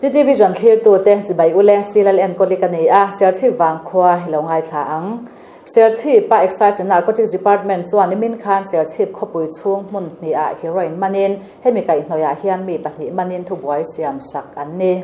TT Vision thlirtute chibai u le Silal enkawl hi ka nei a, Serchhip vangkhua hi lo ngaithla ang. Serchhip-a Excise and Narcotics Department chuan nimin khan Serchhip khawpui chhung hmun hnihah heroin manin hemi kaihhnawihah hian mi pahnih manin thubuai siam sak an ni.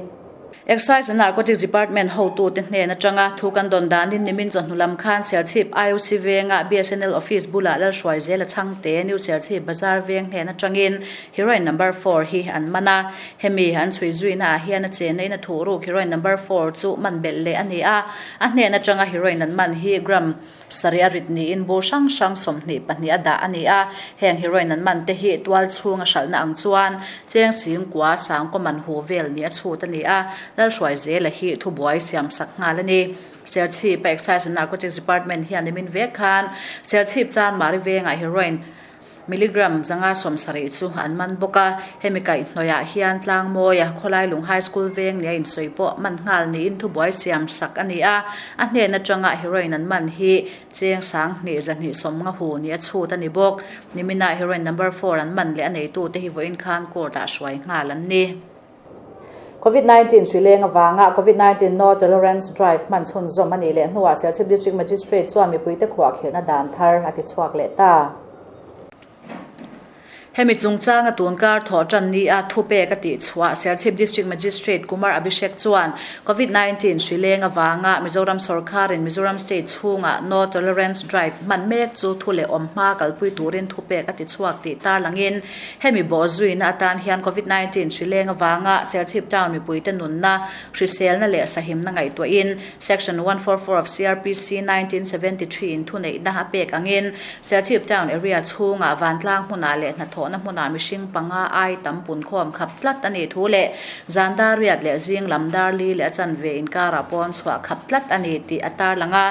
Excise and Narcotics Department hotute hnen atanga thu kan dawn danin nimin chawhnu lam khan Serchhip IOC venga BSNL office bulah Lalhruaizela chhangte New Serchhip Bazar veng hnen atangin Heroin number four hi an man a, hemi an chhui zuina ah hian a chenna in a thuh ruk heroin number four chu man belh leh a ni a, a hnen atanga heroin an man hi gram sarih a rit niin bur hrang hrang 22 a dah a ni a, heng heroin an man te hi tual chhung a hralhna ang chuan cheng sing kua sang kaw man hu vel ni a chhut a ni a, Lalhruaizela hi thubuai siam sak nghal a ni. Serchhip a Excise and Narcotics Department hian nimin vek khan Serchhip Chanmari vengah heroin Milligram 170 chu an man bawk a, hemi kaihhnawihah hian Tlangmawia Khawlailung High School veng nia insawi pawh man nghal niin thubuai siam sak a ni a, a hnen atanga heroin an man hi cheng 2250 hu nia chhut a ni bawk. Niminah heroin number four an man leh a neitute hi vawiin khan court ah hruai nghal an ni. Covid 19 hri leng avanga Covid 19 No Tolerance Drive hman chhunzawm a nih leh hnuah Serchhip District Magistrate chuan mipuite khuahkhirhna dan thar a ti chhuak leh ta. Hemi chungchanga tunkar thawh tan nia thupek a tih chhuah Serchhip District Magistrate Kumar Abhishek chuan Covid 19 hri leng avanga Mizoram sawrkarin Mizoram State chhunga No Tolerance Drive hman mek chu thu leh awm hma kalpui turin thupek a ti chhuak tih tarlangin Hemi bawh zuina atan hian Covid 19 hri leng avanga Serchhip Town mipuite nunna, hriselna leh sahimna ngaihtuahin Section 144 of CrPC 1973 in thuneihna a pek angin Serchhip Town area chhungah vantlang hmunah leh hnathawhna hmunah mihring panga ai tam punkhawm khap tlat a nih thu leh zan dar riat leh zing lam dar li leh a chanve inkarah pawn chhuah khap tlat a ni tih a tarlang a.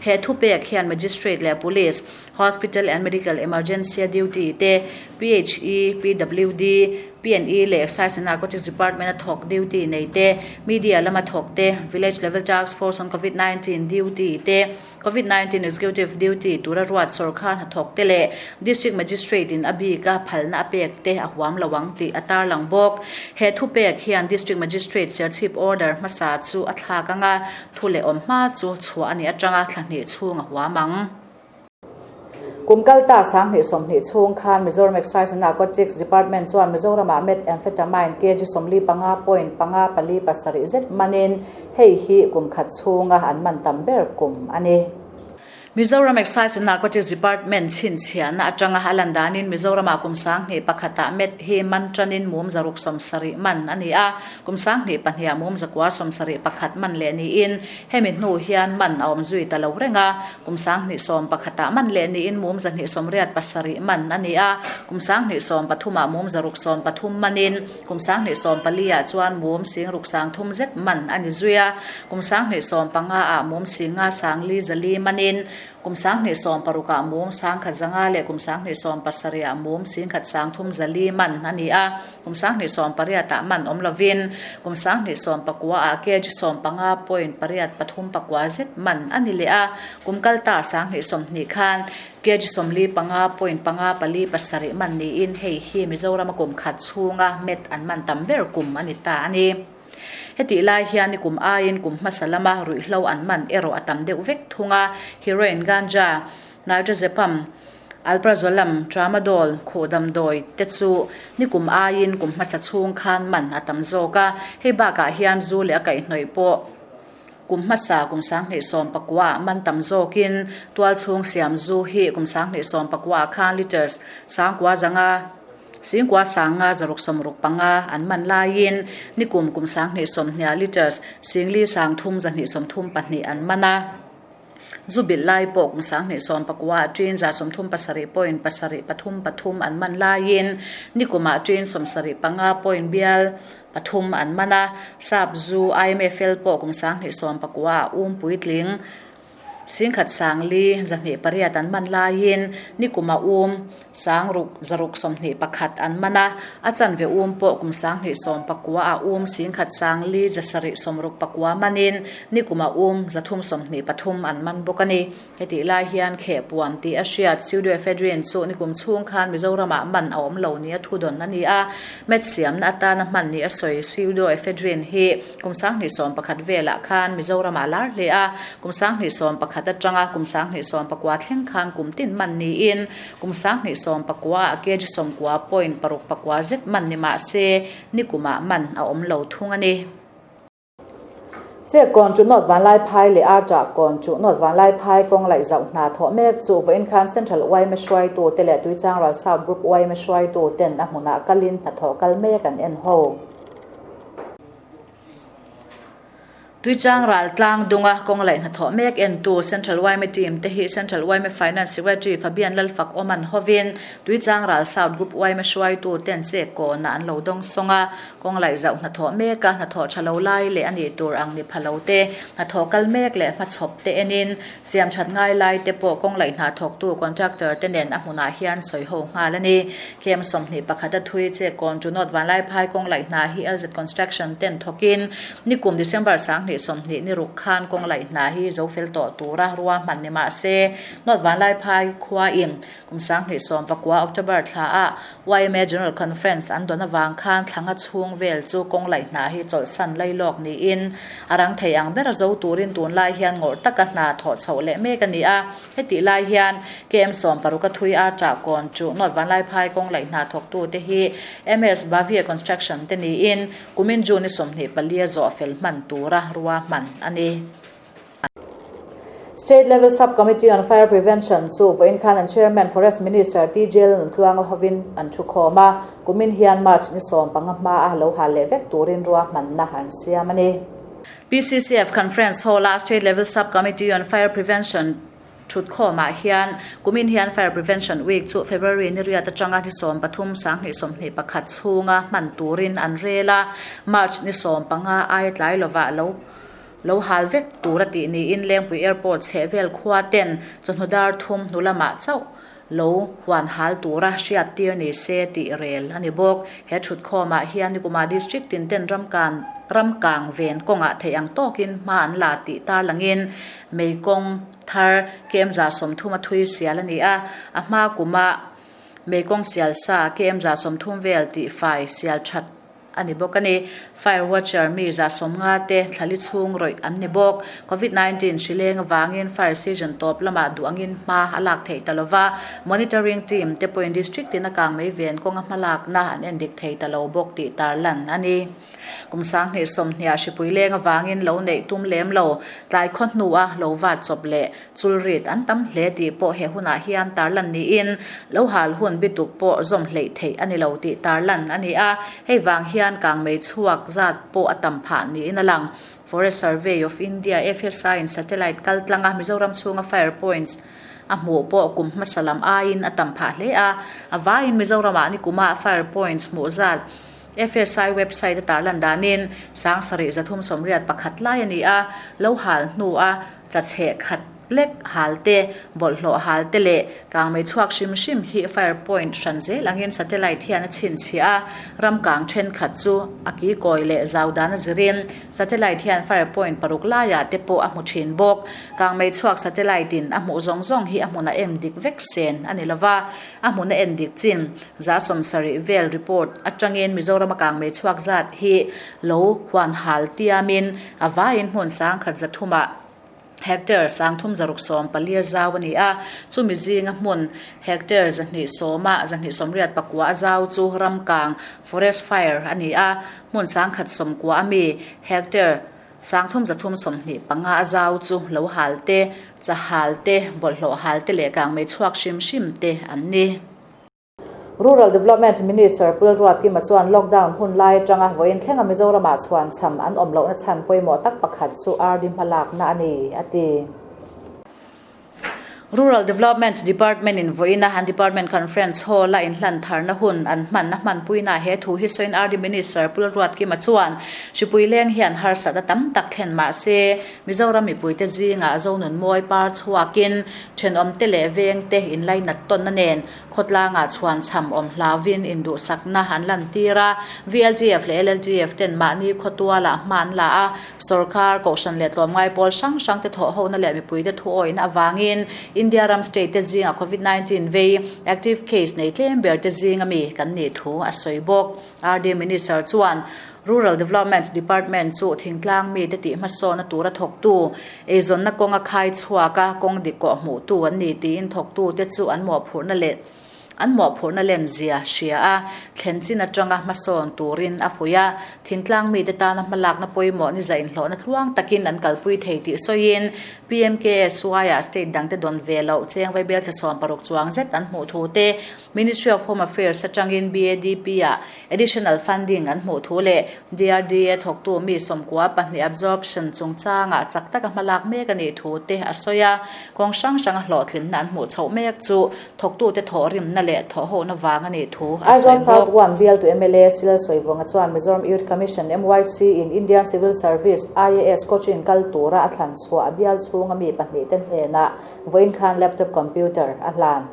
He thupek hian Magistrate leh Police, Hospital and Medical Emergency duty te, PHE, PWD, PNE leh Excise and Narcotics Department a thawk duty nei te, Media lama thawk te, Village Level Task Force on Covid 19 duty te, Covid 19 Executive duty tura ruat sawrkar hnathawk te leh District Magistrate in a bika phalna a pek te a huam lo ang tih a tarlang bawk. He thupek hian District Magistrate Serchhip Order hmasa chu a thlak anga thu leh awm hma chu chhuah a nih atanga thla hnih chhung a huam ang. Kum kalta 2020 chhung khan Mizoram Excise and Narcotics Department chuan Mizoramah Methamphetamine kg 45.547 zet manin hei hi kum khat chhunga an man tam ber kum a ni. Mizoram Excise and Narcotics Department chhinchhiahna atanga a lan danin Mizoramah kum 2001ah met hi man tanin mum 670 man a ni a, kum 2002ah mum 971 man leh niin Hemi hnu hian man a awm zui ta lo reng a, kum 2011ah man leh niin mum 287 man a ni a, kum 2013ah mum 630 manin kum 2014ah chuan mum 630 zet man a ni zui a, kum 2015ah mum 504 manin kum 2016ah mum 1,500 leh kum 2017ah mum 1,304 man a ni a. Kum 2018ah man awm lovin kum 2019ah kg 15.83 zet man a ni leh a, kum kalta 2020 khan kg 45.547 man niin hei hi Mizorama kum khat chhunga met an man tam ber kum a ni ta a ni. Hetih lai hian ni kum aiin kum hmasa lama ruihhlo an man erawh a tam deuh vek thung a, heroin, ganja, Nitrazepam, Alprazolam, Tramadol, khuh damdawi te chu nikum aiin kum hmasa chhung khan man a tam zawk a, hei bakah hian zu leh a kaihhnawih pawh kum hmasa kum 2019 ah man tam zawkin tual chhung siam zu hi kum 2019 ah khan litres 9,500 9,565 an man laiin nikum kum 2020 litres 4,332 an man a. Zu bilh lai pawh kum 2019 ah ṭin 37.733 an man laiin nikumah ṭin 75 point bial pathum an man a, sap zu IMFL pawh kum 2019 ah um puitling. Singkhat 40 208 an man laiin nikuma um 6 621 an man a, a chanve um pawh kum 2019 ah um 10 4 769 manin nikuma um 323 an man bawk a ni. Hetih lai hian khehpuam tih a hriat pseudoephedrine chu nikum chhung khan Mizoramah man a awm lo nia thudawn a ni a, met siamna atana hman ni a sawi pseudoephedrine hi kum 2011 velah khan Mizoramah lar hle a, kum 2011 atanga kum 2019 thleng khan kum tin man niin kum 2019 ah kg 90.69 zet man ni mah se nikumah man a awm lo thung a ni. Chek kawn chu North Vanlaiphai leh Arṭah kawn chu North Vanlaiphai kawng laih zauh hna thawh mek chu vawiin khan Central yma hruaitu te leh Tuichangral South Group yma hruaitu ten a hmunah kalin hnathawh kal mek an en ho. Tuichang ral tlang dunga kawng laih hnathawh mek entu Central yma team te hi Central yma Finance Secretary Fabian Lalfak Awman hovin Tuichang ral South Group yma hruaitu ten chek kawnah an lo dawng sawng a. Kawng laih zauh hnathawh mek a, hnathawh tha lo lai leh a nih tur ang ni pha lo te, hnathawh kal mek leh hmachhawp te enin siam that ngai lai te pawh kawng laih hna thawktu contractor te nen a hmunah hian sawi ho nghal a ni. Khem 21 a thui che kawn Junot Vanlaiphai kawng laih hna hi LZ Construction ten thawkin nikum December 2020 ni ruk khan kawng laih hna hi zo fel tawh tura ruahman ni mah se North Vanlaiphai khua in Kum 2019 October thla ah yma General Conference an dawn avang khan thlanga chhung vel chu kawng laih hna hi chawlhsan lai lawk niin a rang thei ang ber zo turin tunlai hian ngawrh taka hna thawh chhoh leh mek a ni a. Hetih lai hian KM 60 a thui a ṭah kawn chu North Vanlaiphai kawng laih hna thawktute hi MS Bavia Construction te niin kumin June ni 24 a zawh fel hman tura ruahman a ni. State Level Sub Committee on Fire Prevention chu vawiin khan an Chairman Forest Minister TJ Lalnuntluanga hovin an thu khawm a, kumin hian March ni 15 hma a lo hal leh vek turin ruahmanna an siam a ni. PCCF Conference Hall-a State Level Sub Committee on Fire Prevention thutkhawmah hian kumin hian Fire Prevention Week chu February ni riat atanga ni 13 2021 chhunga hman turin an rel a, March ni 15 aia tlai lovah lo Lo hal vek tur a tih niin Lengpui Airport chheh vel khua ten chawhnu dar thum hnu lamah chauh lo huan hal tura hriat tir ni se tih rel a ni bawk. He thutkhawmah hian Nikumah District tin ten ramkan ramkang ven kawngah theih ang tawkin hma an la tih tarlangin Meikawng thar KM 30 a thui sial a ni a, a hma kuma Meikawng sial sa KM 30 vel tih fai sial that a ni bawk a ni. Fire watcher mi 50 te thlali chhung rawih an ni bawk. Covid 19 hri leng avangin fire season tawp lamah duh angin hma a lak theih ta lova, monitoring team te pawhin district tin a kang mai ven kawnga hmalakna an endik thei ta lo bawk tih tarlan a ni. Kum 2020 hripui leng avangin lo neih tum lem lo, tlai khaw hnua lo vat chawp leh Chulrit an tam hle tih pawh he hunah hian tarlan niin lo hal hun bituk pawh zawm hleih theih a ni lo tih tarlan a ni a, hei vang hian kangmei chhuak zat pawh a tam phah niin a lang. Forest Survey of India, FSI, in satellite kal tlanga Mizoram chhunga fire points a hmuh pawh kum hmasa lam aiin a tam phah hle a, a vaiin Mizoramah nikuma fire points hmuh zat FSI website a tarlan danin 7381 lai a ni a, lo hal hnua Chachheh khat lek hal te, bawlhhlawh hal te leh kangmei chhuak hrim hrim hi fire point hran zel angin satellite hian a chhinchhiah a, ram kang thenkhat chu a kikawi leh zau dan a zirin satellite hian fire point paruk laiah te pawh a hmu thin bawk. Kangmei chhuak satellite in a hmuh zawng zawng hi a hmuna en dik vek sen a ni lova, a hmuna en dik chin 70 vel report atangin Mizorama kangmei chhuak zat hi lo huan hal tiamin a vaiin hmun 1300 hectare 3614 a zau a ni a, chumi zinga hmun hectare 210 ah 289 a zau chu ramkang, forest fire, a ni a, hmun 119 a mi hectare 3325 a zau chu lo hal te, cha hal te, bawlhhlawh hal te leh kangmei chhuak hrim hrim te an ni. Rural Development Minister Pu Lalruatkima chuan lockdown hun lai atanga vawiin thlenga Mizoramah chhuan cham an awm lohna chhan pawimawh tak pakhat chu RD hmalakna a ni, a ti. Rural Development Department in vawiina an Department Conference Hall a inhlan tharna hun an hman a hmanpuina he thu hi sawiin RD Minister Pu Lalruatkima chuan hripui leng hian harsatna tam tak thlen mah se Mizoram mipuite zingah Zonunmawi par chhuakin thenawmte leh vengte inlainat tawnna nen Khawtlangah chhuan chham awm hlauvin induhsakna an lantir a, VLGF leh LLGF ten mahni khawtualah hma an la a, sorkar, kohhran leh tlawmngai pawl hrang hrangte thawhhona leh mipuite thuawihna avangin India ram state te zingah Covid 19 vei active case nei tlem ber te zinga mi kan nih thu a sawi bawk. RD Minister chuan Rural Development Department chu thingtlang mite tih hmasawna tura thawktu, eizawnna kawnga khai chhuaka kawng dik kawh hmuhtu an ni tiin thawktute chu an mawhphurhna leh an mawhphurhna len zia hria a, thlen chin atanga hmasawn turin a fuih a. Thingtlang mite tana hmalakna pawimawh ni za inhlawhna tluang takin an kalpui thei tih sawiin PMKSY-ah state dangte dawn ve loh cheng vaibelchhe 60 chuang zet an hmuh thu te Ministry of Home Affairs atangin BADP-ah additional funding an hmuh thu leh DRDA thawktu mi 92 absorption chungchangah chak taka hmalak mek a nih thu te a sawi a. Kawng hrang hranga hlawhtlinna an hmuh chhoh mek chu thawktute thawhrimna leh thawhhona vang a nih thu a sawi Aizawl South bawk. One bialtu mla Silal Sawivawnga chuan Mizoram Youth Commission, MYC, in Indian Civil Service, IAS, coaching kal tura a thlan chhuah a bial chhunga mi pahnihte hnenah vawiin khan laptop computer a hlan.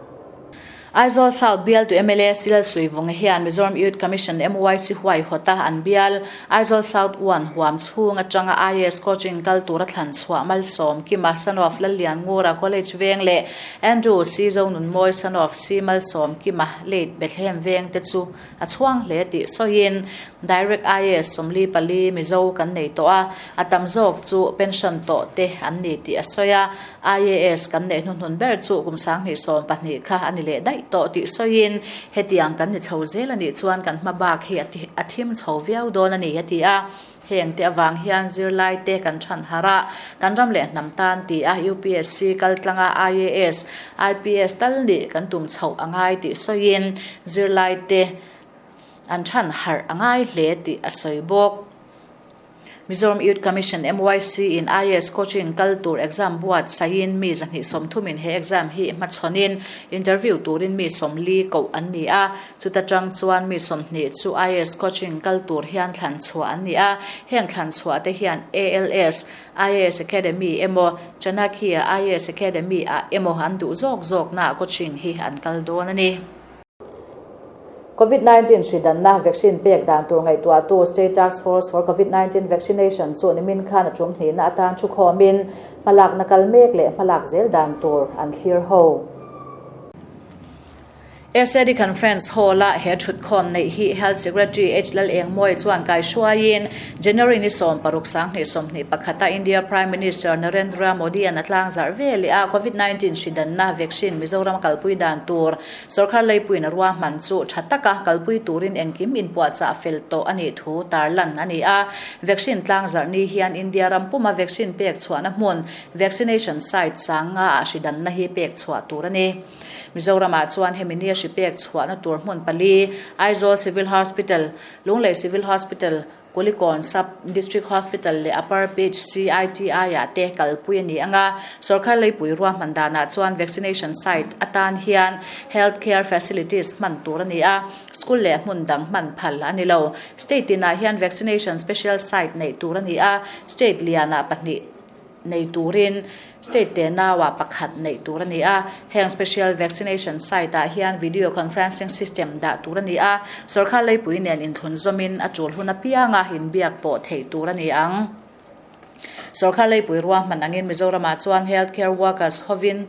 Aizawl South bialtu mla Silal Suivunga hian Mizoram Youth Commission, MYC, huaihawta an bial Aizawl South One huam chhung atanga IAS coaching kal tura thlan chhuah Malsawm Kima Son of Lallianngura College Veng leh Andrew C Zonunmawi Son of C Malsawm Kima Late Bethlehem Veng te chu A chhuang hle tih sawiin Direct IAS 44 Mizo kan nei tawh a, a tam zawk chu pension tawh te an ni tih a sawi a. IAS kan neih hnuhnun ber chu kum 2012 kha a ni leh daih tawh tih sawiin hetiang kan ni chho zel a nih chuan kan hma bak hi a thim chho viau dawn a ni a ti a. Heng te avang hian zirlai te kan chhan harh a, kan ram leh hnam tan ti a UPSC kal tlanga IAS, IPS tal nih kan tum chhoh a ngai tih sawiin zirlai te an chhan harh a ngai hle tih a sawi bawk. Mizoram Youth Commission, MYC, in IAS coaching kal tur exam buat saiin mi 230 in he exam hi hmachhawnin interview turin mi 40 koh an ni a. Chuta tang chuan mi 20 chu IAS coaching kal tur hian thlan chhuah an ni a, heng thlan chhuah te hian ALS, IAS Academy emaw, Chanakya IAS Academy ah emaw an duh zawk zawkna coaching hi an kal dawn a ni. Covid 19 hri danna vaccine pek dan tur ngaihtuahtu State Task Force for Covid 19 Vaccination chu nimin khan a tum hnihna atan thu khawmin hmalakna kal mek leh hmalak zel dan tur an thlir ho. SAD Conference Hall-a he thutkhawm neih hi Health Secretary H Lalengmawi chuan kaihruaiin January ni 16 2021 a India Prime Minister Narendra Modi-a'n a tlangzarh ve leh a Covid 19 hri danna vaccine Mizoram a kalpui dan tur sorkar leipuiin a ruahman chu tha taka kalpui turin engkim inpuahchah fel tawh a nih thu tarlan a ni a. Vaccine tlangzarh ni hian India ram puma vaccine pek chhuahna hmun vaccination site sanga ah hri danna hi pek chhuah tur a ni. Mizoramah chuan hemi nia hri pek chhuahna tur hmun pali, Aizawl Civil Hospital, Lunglei Civil Hospital, Kulikawn Sub District Hospital leh Upper Page CITI-ah te kalpui a ni ang a. Sorkar leipui ruahman danah chuan vaccination site atan hian health care facilities hman tur a ni a, school leh hmun dang hman phal a ni lo. State tinah hian vaccination special site neih tur a ni a, state lianah pahnih nei turin state te nauah pakhat neih tur a ni a. Heng special vaccination site ah hian video conferencing system dah tur a ni a, sorkar leipui nen inthlun zawmin a tul hun apianga inbiak pawh theih tur a ni ang. Sorkar leipui ruahman angin Mizoramah chuan health care workers hovin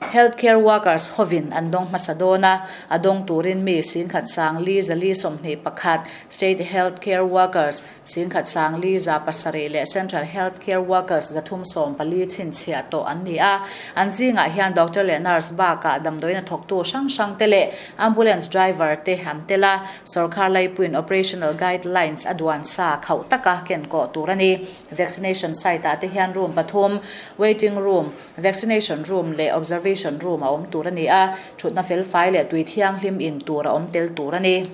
Health care workers hovin an dawng hmasa dawn a, a dawng turin mi 1421, State health care workers 1507 leh Central health care workers 314 chhinchhiah tawh an ni a. An zingah hian doctor leh nurse bakah damdawiin a thawktu hrang hrang te leh ambulance driver te an tel a, sorkar laipuiin operational guidelines a duan sa khauh taka kenkawh tur a ni. Vaccination site ah te hian room pathum, waiting room, Vaccination room leh observation room a awm tur a ni a, thutna felfai leh tui thianghlim in tur a awm tel tur a ni.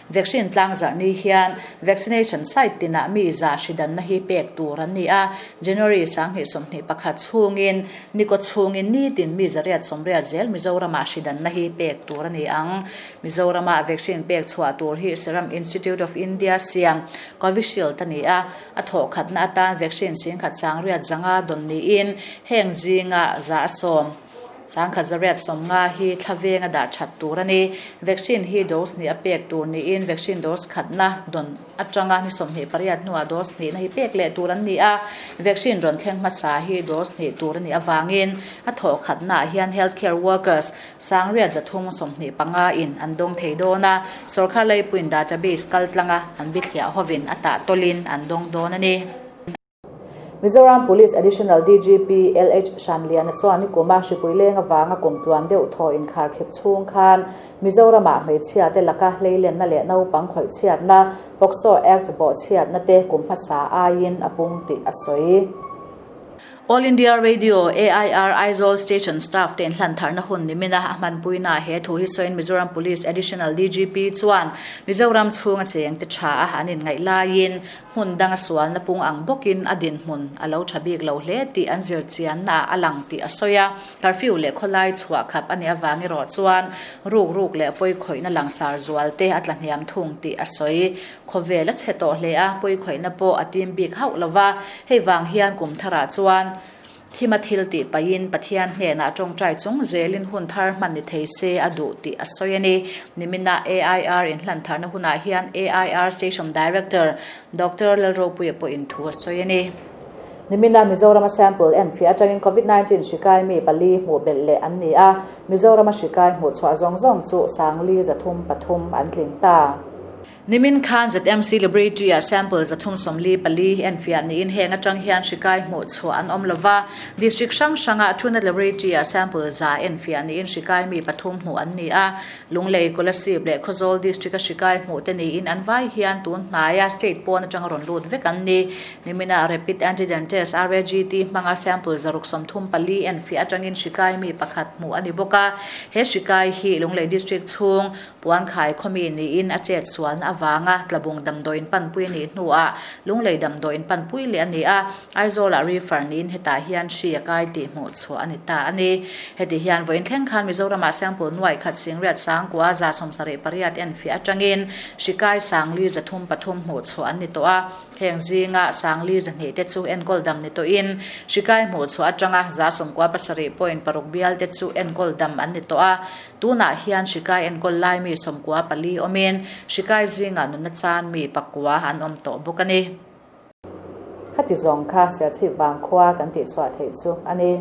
Vaccine tlangzarh ni hian vaccination site tinah mi za hridanna hi pek tur an ni a, January 2021 chhungin nikaw chhungin nitin mi 880 zel Mizoramah hridanna hi pek tur a ni ang. Mizoramah vaccine pek chhuah tur hi Serum Institute of India siam Covishield a ni a, a thawhkhatna atan vaccine 10,605 dawn niin heng zinga 110 1,850 hi thla venga dah that tur a ni. Vaccine hi dose hnih a pek tur niin vaccine dose khatna dawn atanga ni 28 hnuah dose hnihna hi pek leh tur an ni a. Vaccine rawn thleng hmasa hi dose hnih tur a nih avangin a thawhkhatnaah hian healthcare workers 3,325 in an dawng thei dawn a, sorkar leipuiin database kaltlanga an bithliah hovin a tahtawlin an dawng dawn a ni. Mizoram Police Additional DGP LH Hranliana chuan nikuma hripui leng avanga kum tluan deuh thaw inkharkhip chhung khan Mizoramah hmeichhia te laka hleilenna leh naupang khawihchhiatna, POCSO Act bawhchhiatna te kum hmasa aiin a pung tih a sawi. All India Radio, AIR, Aizawl Station staff te inhlan tharna hun nimina a hmanpuina he thu hi sawiin Mizoram Police Additional DGP chuan Mizoram chhunga cheng te tha a an inngaih laiin Hmun danga sualna pung ang bawkin a dinhmun a lo tha bik lo hle tih an zir chiannaah a lang tih a sawi a. Curfew leh khawlai chhuah khap a nih avang erawh chuan ruk ruk leh pawikhawihna langsar zual te a tla hniam thung tih a sawi. Khawvel a chhe tawh hle a, pawikhawihna pawh a tim bik hauh lo va, hei vang hian kum tharah chuan Thima thil tih pahin Pathian hnenah tawngtai chung zelin hun thar hman ni thei se a duh tih a sawi a ni. Nimina AIR inhlan tharna hunah hian AIR Station Director Doctor Lalropuia pawhin thu a sawi a ni. Nimina Mizorama sample enfiah atangin Covid 19 hri kai mi pali hmuh belh leh an ni a, Mizorama hri kai hmuh chhuah zawng zawng chu 43,3 an tling ta. Nimin khan ZMC Laboratory-ah sample 344 enfiah niin heng atang hian hri kai hmuh chhuah an awm lova. District hrang hrangah Thuna Laboratory-ah sample 100 enfiah niin hri kai mi pathum hmuh an ni a. Lunglei, Kolasib leh Khawzawl District-a hri kai hmuh te niin an vai hian tun hnaia state pawn atanga rawn lut vek an ni. Nimina Rapid Antigen Test, RAGT, hmanga sample 634 enfiah atangin hri kai mi pakhat hmuh a ni bawk a. He hri kai hi Lunglei District chhung Puankhai khawmi niin a chet sualna avanga Tlabung damdawiin panpui a nih hnuah Lunglei damdawiin panpui leh a ni a, Aizawlah refer niin hetah hian hri a kai tih hmuh chhuah a ni ta a ni. Heti hian vawiin thleng khan Mizoramah sample nuaih khat singriat sangkua 78 enfiah atangin hri kai 4,303 hmuh chhuah an ni tawh a, heng zinga 4,200 te chu enkawl dam ni tawhin hri kai hmuh chhuah atanga 97.6 bial te chu enkawl dam an ni tawh a. Tunah hian hri kai enkawl lai mi 94 awmin hri kai zingah nunna chan mi pakua an awm tawh bawk a ni. Khati zawng kha Serchhip vangkhua kan tihchhuah theih chu a ni.